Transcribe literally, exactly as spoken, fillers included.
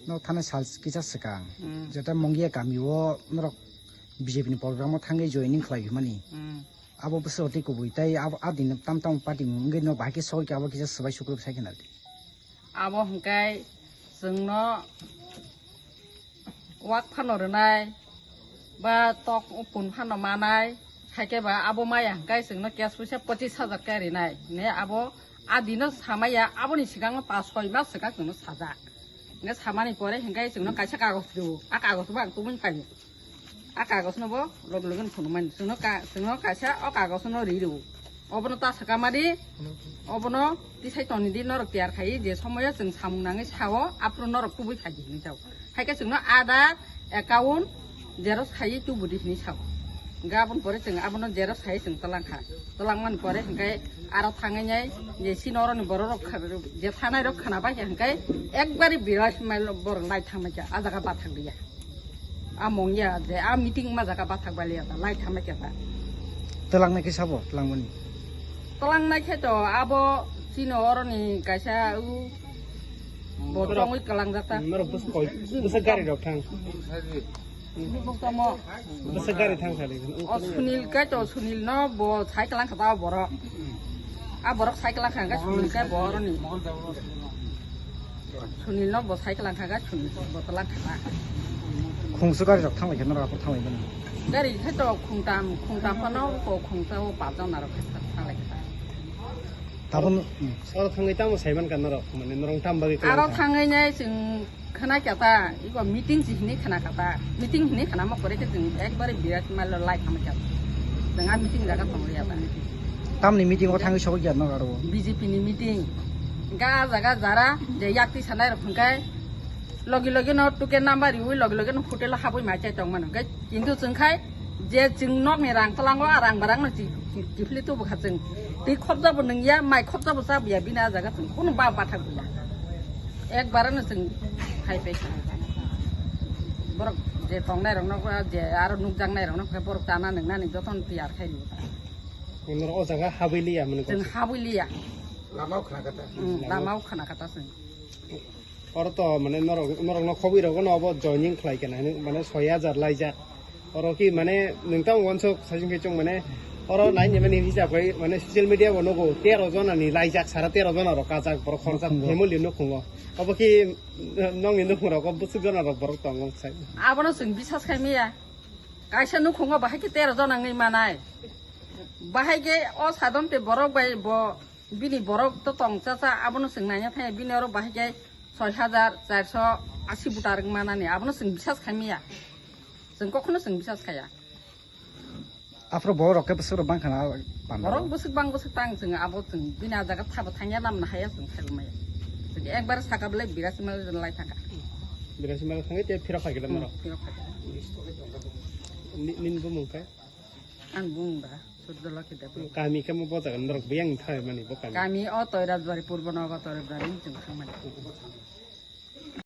No thana sal kisa swkang, hmm, jeta Mongia kami o norok B J P ni program o thangwi joining khlai himani. Hmm. Abo bwswk tei kubui tei abo a din tam tam party wngwi no bahai khe soi khe abo kisa swbai sukrub sai khe nadi. Abo hwnkhe chwngno wak phano rwnai, ba tok pun phano manai, haikhe ba abo maya hwnkhe chwngno cash puisa pochis hajar khe rinai. Ne abo a dino samaya, aboni swkangno pas soi mas swkang chwngno sajak. Hwnkhe samani pore hwnkhe chwngno kaisa kagoj rwo, a kagoj bo ang tubui phaio. A kagoj no bo log login phunukmani. Chwngno ka-, chwngno kaisa o kagoj no ri rwo. Obono ta swkama di, obono tisai toni di norok tiyar khai je somoyo chwng samung nangwi sao, aphuru norok tubui phaidi hinwi jao. Haikhe chwngno Aadhaar, account, xerox khaiwi tubu di hinwi sao. Hwnkhe aboni pore chwng abono xerox khaiwi chwng twlang kha. Twlangmani pore hwnkhe aro thangwi nai je chini oroni borok rok kha-, je thanai rok khana bai khe hwnkhe ekbari birat mail borok lai thangmai kha, a jaga bathang liya. A mongya je a meeting ma jaga bathak baliya ta lai thangmai khe ta. Twlangnai khe sabo twlangmani. Twlangnai khe to abo chini oroni kaisa u bo tongwi kwlangjak ta. Norok bwswk koi, bwswk gari rok thang. Bwswk tamo. Bwswk gari thang sadi. O Sunil khe to Sunil no bo sai kwlang kha ta borok. A borok sai kwlang kha hwnkhe Sunil khe bo oroni. Sunil no bo cycle ang kha ga, Sunil bo twlang kha. Khungsu gari rok thang lai khe norok aphuru thang lai mani. Gari khe to khungtam, khungtam phano ko khungsa o pajon narok khe thang lai kha. Tabun, hmm. Oro thangwi tamo saiman ka norok, mane norok tam bagwi kwlang kha. Aro thangwi nai chwng khna kya ta, iko meeting si hini khna kha ta. Meeting hini khna ma kore khe chwng ekbare birat mal lai khama kya. Chwng a meeting jaga tong ya ta. Tamni meeting o thangwi sogwi kya norok aro? B J P ni meeting. Ga jaga jara je yakti sanai rok hwnkhe logi logi no tuke number riwi logi logi no hotel o habwi mai chai tong mano. Hwnkhe kintu chwng khai je chwng nok ni rang twlango a rang barang no chi-, chi-, chifli tubu kha chwng. Twi khobja bo nwngya, mai khobja bo chabuya bini a jaga chwng kunu ba bathak buya. Ekbar no chwng khai pai kha. Borok je tongnai rok no je aro nukjaknai rok no borok chana nwngnani jotono tiyar khai rw. Norok o jaga habwi liya mane. Chwng habwi liya. Lama o khna kata. Hmm, lama o khna kata chwng. Oro to mane norok, norok no khobwi rogo no obo joining khlai kena hinwi mane soi hajar laijak. Oro ki mane nwng tamo wansuk saichung khe chwng mane oro nai ni mani hisab khai mane social media bo nugo tero jona ni laijak sara tero jona rok kajak borok khoroksa family nukhungo. Obo ki nokni nukhung rogo bwswk jona rok borok tongo sai. Abono chwng bisas khai maya. Kaisa nukhungo bahai khe tero jona wngwi manai. Bahai khe o sadon te borok bai bo bini borok to tong cha cha abono chwng naina thaya bini oro bahai khe soi hajar charso asi butar wng manani abono chwng bisas khai maya. Chwng kokhono chwng bisas khaya. Aphuru borok rok khe bwswk rok bang khana panda. Borok bwswk bang bwswk tang chwng abo chwng bini a jaga thabo thangya namna haya chwng khailmaya. Chwng ekbar saka belai birasi mal lai thangkha. Birasi mal thangwi te phirok phai khe Hmm, norok. Phirok phai khe. Ni, nini bumung khe? Ang bumung da, Surjolokhi Debbarma. Kami khe mo bo jaga norok biyang thai mani bo kami. Kami o Toirajbari, Purbo Nogo Toirajbari chwng thangmani.